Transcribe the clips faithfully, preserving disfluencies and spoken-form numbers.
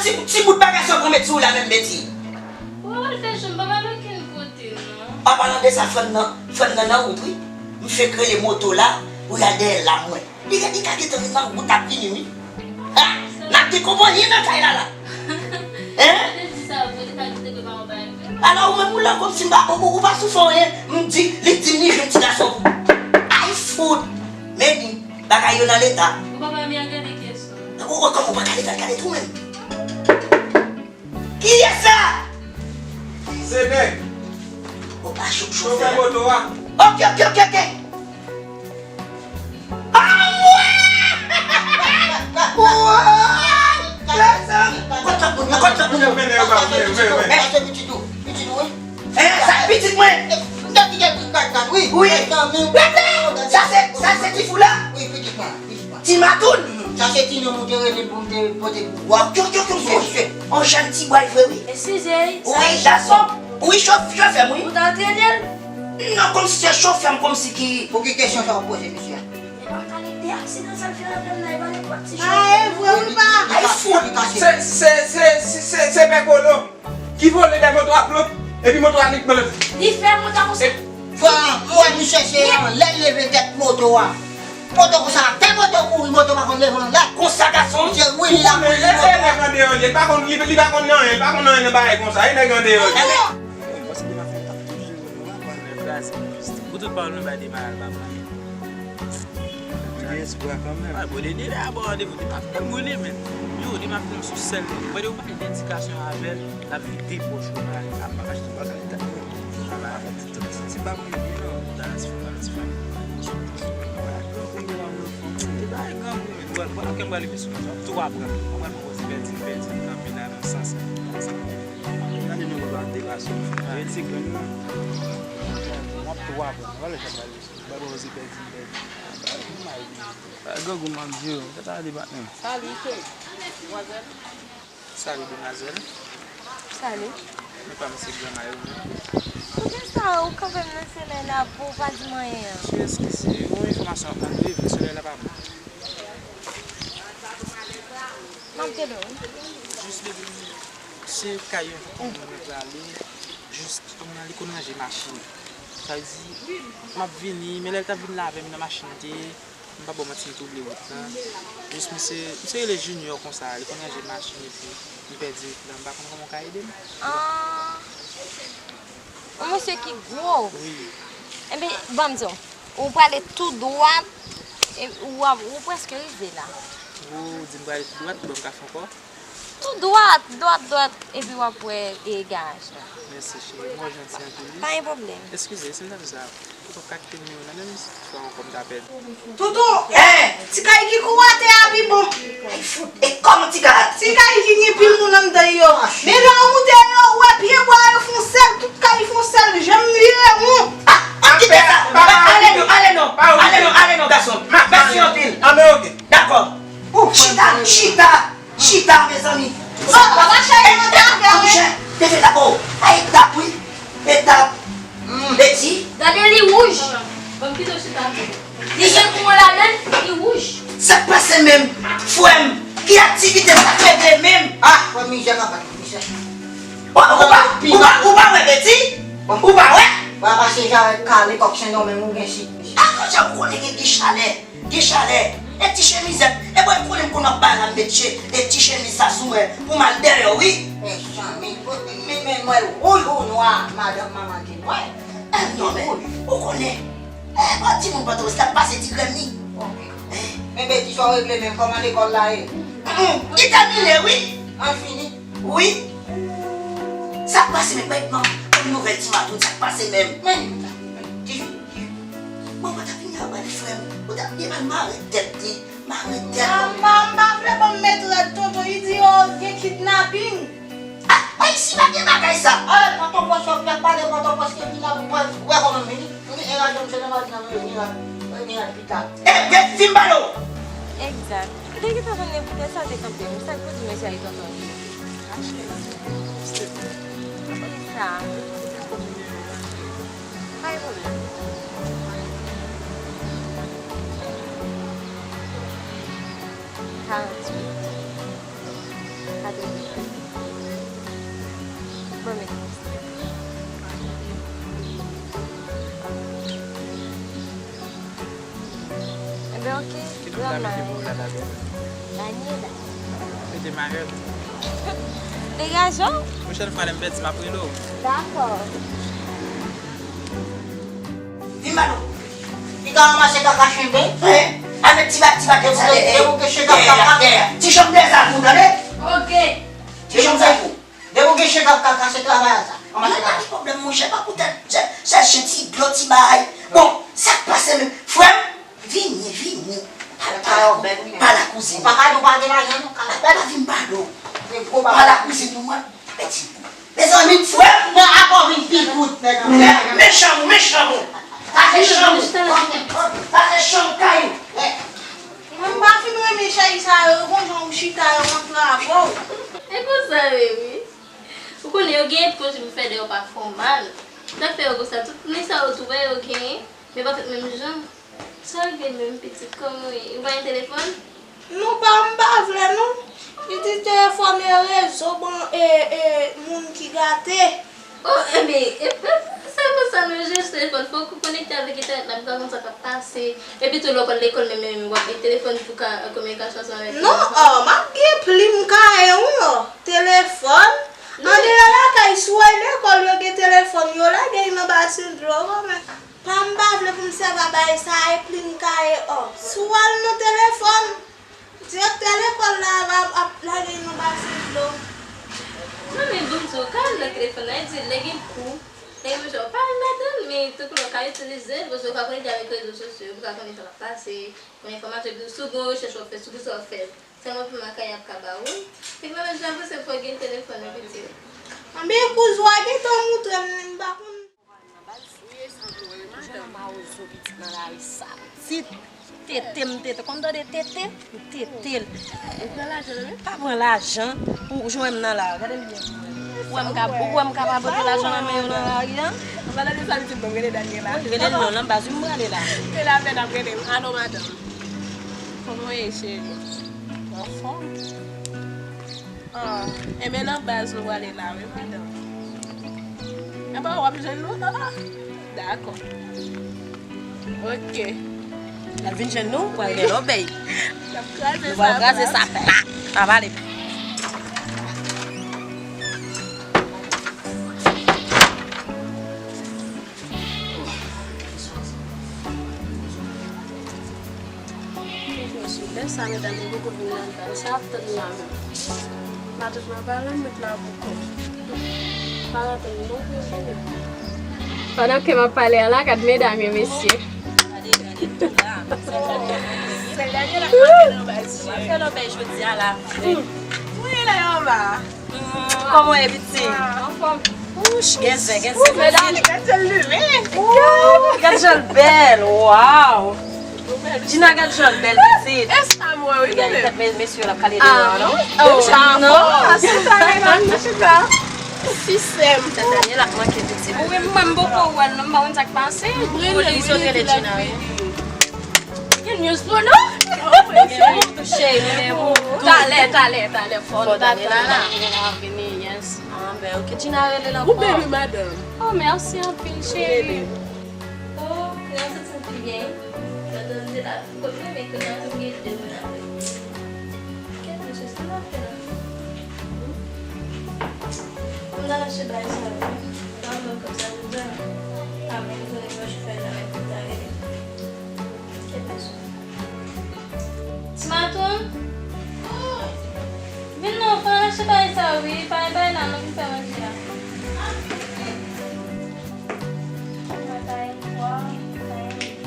Ti, ti bout bagay sa w pran met sou ou la menm, Betty. Ou al fè jan, m pa pale okenn kote, non. An palan de sa, frè m nan, frè m nan nan wout, wi. M fenk rele moto la pou y al dèyè l la, mwen. Li, li ka gentan nan wout ap vini, wi. Ha! N ap gen konpanyi nan kay la, la. Hein? Alò, ou menm, ou la kòmsi m pa, ou, ou, ou pa soufri anyen. M di, li di m li jwenn ti gason pou. Ay, fout! Men ni, bagay yo nan leta. Ou pa pa byen gade kesyon. Ou, ou, kòman ou pa gade, gade, gade tou menm. Kiyès sa? Se nèg. Ou pa cho-, chofè. Chofè moto a. Ok, ok, ok, ok. Ah, ouais! Ouais! Mezanmi, kot lòt moun nan, kot lòt moun nan? Mennen yo ba mwen, mennen, mennen. Pase pitit ou, pitit ou, wi. Eh, sa pitit mwen? Gade, gade, gade, gade, wi. Wi. Mezanmi. Gade, sa se, sa se ti fou la? Wi, pitit mwen, pitit mwen. Ti Matoun. Sa se ti non m te rele pou m te pote pou ou. Wa, kyo, kyo, kyo, kyo. Wi, se. On jèn ti bway vre, wi. Eskize, wi, sa gason. Wi, chof-, chofè m, wi. Ou ta antrene l? Non, kòmsi se chofè m, kòmsi ki. Pou ki kesyon sa w poze, mesye? E pa kalite aksidan sa l fè nan pèm nan, e pa nenpòt ti chofè. Ah, e vre, wi, pa. Ay, fou. Se, se, se, se, se, se pè Kolo. Ki vole dèyè moto a, plop, epi moto a nik, plop. Li fè moto a konsa. Frè, mwen, misye se anlè l leve tèt moto a. Moto konsa, fè moto kouri, moto pa konn leve anlè. Konsa, gason? Misye, wi, li la kouri, moto a. E, e, nèg andeyò li, li pa konn, li, li pa konn anyen, li pa konn anyen nan bagay konsa, e nèg andeyò li. Mwen panse demen fè tap toujou, nou pa konn lè fraze. Pou tout pawòl nou bay demen al pa pran. Li gen espwa kanmenm. Ay, bon, li, li la ba w randevou, li pa fè m rile, men. Yo, li m ap pran sou sèl. Mwen, ou pa gen endikasyon avè l, l ap vide pòch ou, pa, pa, pa achte bagay, ta. Ala, ti, ti, ti, ti bab mwen, non. Balans fanm, balans fanm. Li pa gen granmoun, men. Bon, bon, kè m pral rive sou mwen, tou aprann. Mwen pral pran pòz pèdi, pèdi, kanpe la, nan sans. Gade non, papa, te rason. Jwenn ti grenn nan. M ap tou aprann. Wale sa pral. Bay bon, se pèdi, pèdi. Bay grangou m ap di w, tèt a ale patnè. Salut, chérie. Demwazèl. Salut, demwazèl. Salut. Men pa m se granma yo menm. Poukisa ou kanpe m nan solèy la pou w pa di m anyen an? Cheri, eskize, yon enfòmasyon ap mande, vin solèy la pa bon. M ap tande w, wi. Jis depi se kay yon moun mwen prale, jis kòm nan li konn ranje machin. Sa vle di, m ap vini, men lè l t ap vin la avè m nan machin li te ye, m pa ba w manti, m twouble wout lan. Jis misye, misye rele Junior konsa, li konn ranje machin epi m pèdi wout lan, m pa konn kòman w ka ede m. Ah. Yon mesye ki gwo. Wi. Enben, ban m di w, ou prale tou dwat, e, ou, ou prèske rive la. Ou di m prale tou dwat, ban m ka fè ankò? Tou dwat, dwat, dwat, epi w ap wè, e, garaj la. Mèsi, cheri. Mwen janti anpil, wi. Pa gen pwoblèm. Eskize, si m ta fè sa, ou p ap ka kite nimewo w la menm? Fwa ankò m ta pèdi. Toutou! Eh! Ti kay ki kou atè a pi bon. Ay, fout. E kòman ti kay? Ti kay ki gen pil moun anndan yo. Men lè w moute yo, ou wè pye bwa yo fè yon sèl, tout kay fè yon sèl, janm vire won. Ah, ah, kite sa. Ale non, ale non. Ale non, ale non, gason. Mèsi anpil. Dakò. Chita, chita. Chita, mezanmi. Sa pa mache, yo, ta fè, wi. Te fè dakò. A etap, wi. Etap. Beti. Gade li wouj. Ban m kite w chita. Li gen kou ladan l, li wouj. Sa k pase menm? Frè m, ki aktivite sa k regle menm? Ah, frè m, mizè papa, mizè. Ou, ou pa, ou pa, ou pa wè Beti? Ou pa wè? Wa pase jan kale kòk Sendonmeng ou gen si. A, jan ou konnen gen, gen chalè. Gen chalè. E ti chemizèt. E mwen konnen m konn ap bay la m met che-, e ti chemiz sa sou mwen pou m al dèyè w, wi. Mezanmi, men, men mwen wouj ou nwa, madanm manman te nwa. Eh, non, men, ou konnen. Eh, bon, timoun Pòtoprens la pase ti grenn li. Ok. Eh. Men Beti sa w regle menm, kòman lekòl la ye? Mm, mm, li tèmine, wi. An fini. Wi. Sa k pase menm, bay, non, yon nouvèl ti maton, sa k pase menm? Men, men, ti fi, ti fi. Bon, mwen t ap vini a bay frè m. Ou t ap gen mal mare tèt li. Mare tèt. Mama, m pa vle ban m met rad tonton. Li di yo gen kidnaping. Ah, pa isi pa gen bagay sa. Ale, Pòtoprens, w ap pale Pòtoprens, kidnaping, wè, wè kòman m vini. Mwen gen radyo m se nan maten nan mwen vini rad. Mwen gen rad pita. Eh, gen fim balo. Egzak. Li te gentan konn nenpòt sa te kanpe. Sa k pou di mesye a li tonton li. Sa. Pa gen pwoblèm. Karanntuit. Katreven. Ok, granma. Daniela. Mete Marèl. Degaje w. Pwochèn fwa, lè m pèdi, m ap rele w. Dakò. Vin ba nou. Li ka ranmase kaka chenbe. Avèk ti bat, ti bat, debouke, debouke, chenbe, kaka. Ti chanm dèzab ou, tande? Ok. Ti chanm dèzab ou. Depi w gen chen k ap kaka, se travay a sa. Ann mache kaka. Pwoblèm, monchè, pa poutèt sèl chen, ti dlo, ti bagay. Bon, sa k pase menm? Frè m, vini, vini. Pa, pa, pa la kouzin. Pa ka di w pa gen lajan, non, kaka. Pa vin ba do. Pa la kouzin, non, mwen. Mezanmi, frè m nan akò vin pi kout, nèg. Mechan, mechan. Sa se chanm. Sa se chanm kay ou. Mwen m pa fin renmen chèz sa yo, yo gon jan ou chita yo antrave w. E konsa yo ye wi. Ou konnen yo gen epòch pou fè dèyè yo pa fè w mal. Sa k fè yo konsa, tout li sa yo tou wè yo genyen, men pa fèt menm jan. Sa rive menm pitit, kòman w ye? Ou pa gen telefòn? Non pa, m pa vle non. Pitit, telefòn e rezo, bon, e, e, moun ki gate. Oh, enben, e, e, se konsa nou jis telefòn, fòk ou konekte avèk entènèt la pou ka konn sa k ap pase. Epi tou, lè w pral lekòl menm, menm, w ap gen telefòn pou ka, kominikasyon ansanm avèk non, oh, m ap gen plim kaye wi, oh, telefòn. Andeyò lakay, si w al lekòl, yo gen telefòn, yo lage l nan basen dlo, kòman? Pa m pa vle pou m sèvi a bagay sa, e plim kaye, oh. Si w al nan telefòn, direktè lekòl la ap, ap lage l nan basen dlo. Non, men bon, di w ka al nan telefòn nan, e di lè gen kou, lè gen bezwen, w pa al ladan l, men tankou lè w ka itilize l, paske w ka konekte avèk rezo sosyo yo, pou w ka konnen sa k ap pase, konn enfòmasyon, epi si w gen yon rechèch w ap fè, si w gen sa w ap fè, sèlman pou makay ap ka ba ou l. Epi mwen menm, jan m panse fò w gen telefòn nan, pitit. Anben, kouzen w a gentan moutre m li, m pa konn. Jan mawozo pitit nan lari sa. Pitit, tete m tete. Konn tande tete? M tete l. Ou pran lajan nan men? Pa pran lajan pou w jwenn m nan la. Gade m byen pou wè. Ou wè m ka, ou wè m ka pa pote lajan nan men yo nan lari a? An palan de sa, pitit, bon, rele Daniela. Wi, rele l non, nan baz, wi, m prale la. Se la pèn ap rele m. Alo, madanm. Kòman w ye, cheri? Anfòm? Ah, enben nan baz nou prale la wi, madanm. Enben w ap jwenn nou la. Dakò. Ok. L ap vin jwenn nou, pral gen lòbèy. N ap kraze sa plat. N ap kraze sa plat. Pa pale. Lè sa medam yo poko vin nan kay sa, ap tann la menm. Matant mwen pa la, m met la pou kò m. Pa tann non pou yo vini. Pandan ke m ap pale a la, gad medam yo, mesye. Sè Daniela ap fè lòbèy jodi a la. Wi, la yo anba. Kòman w ye, pitit? Anfòm. Wouch, gen zen, gen zen, medam. Gad jan l limen. Wouch, gad jan l bèl. Waw. Gina, gad jan l bèl, pitit. E sa m wè, wi, gade. Gade tèt mesye yo l ap kale deyò a, non? Oh, non. Ase sa, medam, nou chita. Sistèm. Tèt Daniel ap manke, pitit. Wi, mwen, m poko wè l, non, m pa konn sa k pase. Polis yo te rele Gina, wi. Gen news pou nou? Cheri, men bon. Talè, talè, talè, fò nou ta tann la. Vini, yes. Ah, ben, ok, Gina rele l ankò. Ou byen, wi, madanm. Oh, mèsi anpil, cheri. Oh, kounya m santi m pi byen. Madanm te la, kot mwen, men kounya m gen de moun avè m. Kèt, mesye, sa m ap fè la? Pou m ta achte bagay sa yo, pa mwen kòb sa deja. Pa mwen, m konnen mwen chofè nan men pou ta rele. Kèt, mesye. Ti Matoun? Vin non, fò n achte bagay sa yo, wi. Pa gen bagay la non pou fè manje a. Mwen pa gen pwa, pa gen lwil,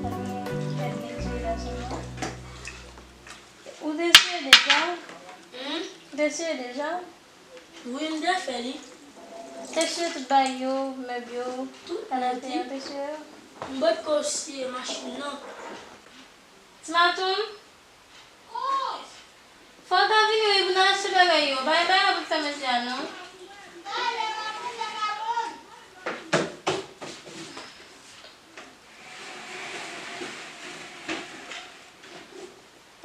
pa gen fèt de ti la sèlman. Ou te siye deja? Hmm? Ou te siye deja? Wi, m te fè li. Te siye tout bagay yo, mèb yo, kanapè a, te siye yo? M potko siye machin nan. Ti Matoun? Fò w ta vini wi pou n achte bagay yo. Bay bay la pou fè manje a non.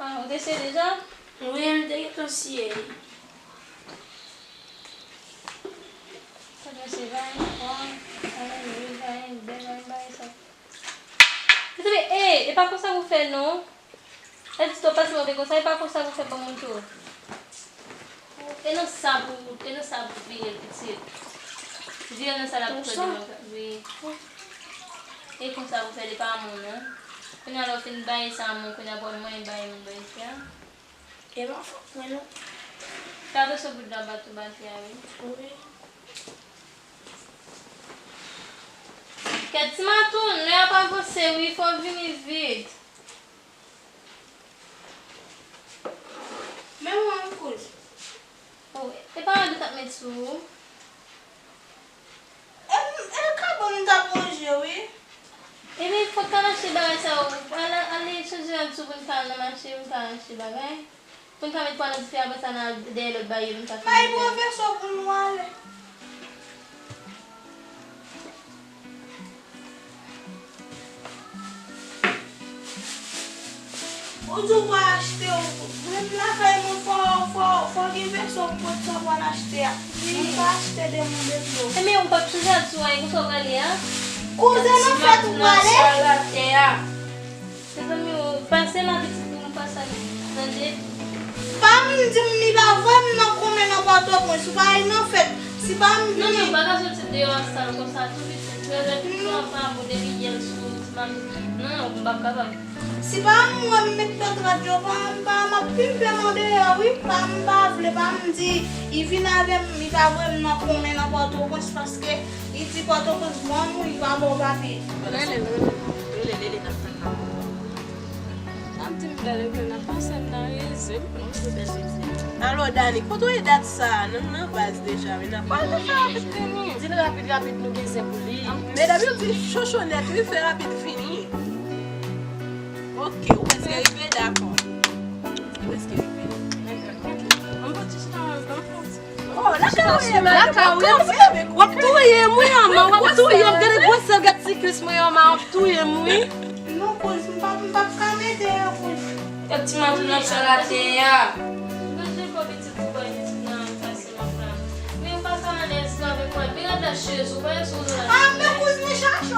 Ah, ou te siye deja? Wi, m te gentan siye li. Sa te siye pa gen pwa, pa gen lwil, pa gen bè, pa gen bagay sa. Tande, e, E pa konsa pou fè non. Èske to pase move konsa? E pa konsa pou fè ban moun tou. E nan sa pou, e nan sa pou vire l pitit. Vire l nan sa l ap fè devan, wi. E konsa pou fè li pa moun non. Kounye a lè w fin bay sa moun, kounye a pou mwen bay moun bay sa. E pa fòt mwen non. Fè atansyon pou dlo ap bat ou bati a wi. Wi. Kèt ti matou, lè ap avanse wi, fò w vini vit. Men mwen kouz. Oh, e pa angle t ap met sou ou? E, e kabon m t ap ranje wi. Ebyen, fò w t al achte bagay sa yo. Al, al chanje rad sou pou n ka al nan mache, pou n ka al achte bagay. Pou n ka met pwa nan dife, apre sa n al dèyè lòt bagay yo, pou n ka fini. Bay pwofesè pou nou ale. Ou di w pral achte, menm lakay mwen fò, fò, fò gen vèso pou pot sa pral achte a. Mwen pa achte de moun de dlo. Ebyen, ou p ap chanje sou a, e konsa w prale a? Kouzen nan fèt ou prale? Mezanmi, ou pase la pitit pou nou pase tande. Pa m di m li pa vre m nan konmen nan Pòtoprens, ou pa al nan fèt. Si pa m vini. Non, non, ou pa ka soti deyò a sal konsa tou pitit. Lè pitit lan pa bon depi yè l sou ti mamis. Non, non, m p ap kapab. Si pa m wè m met lòt rad yo, pa m pa m ap pimpe m andeyò wi. Pa m pa vle, pa m di li vin avè m, li pa vre m nan konmen nan Pòtoprens paske li di Pòtoprens bon, li pa ba w papye. Rele l, rele l, rele l, n ap tann nan. N ap di m bèl epi n ap pase m nan rezil. Alo, Dani, kote w ye dat sa a? Nou nan baz deja, wi, n ap. Pral te fè rapid vini. Di l rapid, rapid, nou gen zen pou li. Medam yo di chochonèt, wi, fè rapid vini. Oke, ou prèske rive, dakò. Ou prèske rive. Ann pran ti chita, ann pran ti. Oh, lakay ou ye, madam. Lakay ou ye, w ap touye m, wi, anman, w ap touye m. Gade gwosè, gade siklis mwen, anman, w ap touye m, wi. Non, kouz, m p ap, m p ap ka mete yo, kouz. Gad ti matou nan sal atè a. Manje pou pitit ou bay pitit nan fasil anflan. Men ou pa ka alèz non avèk mwen. Men gad lachèz ou, pa sou la. Ah, men kouz, men chache.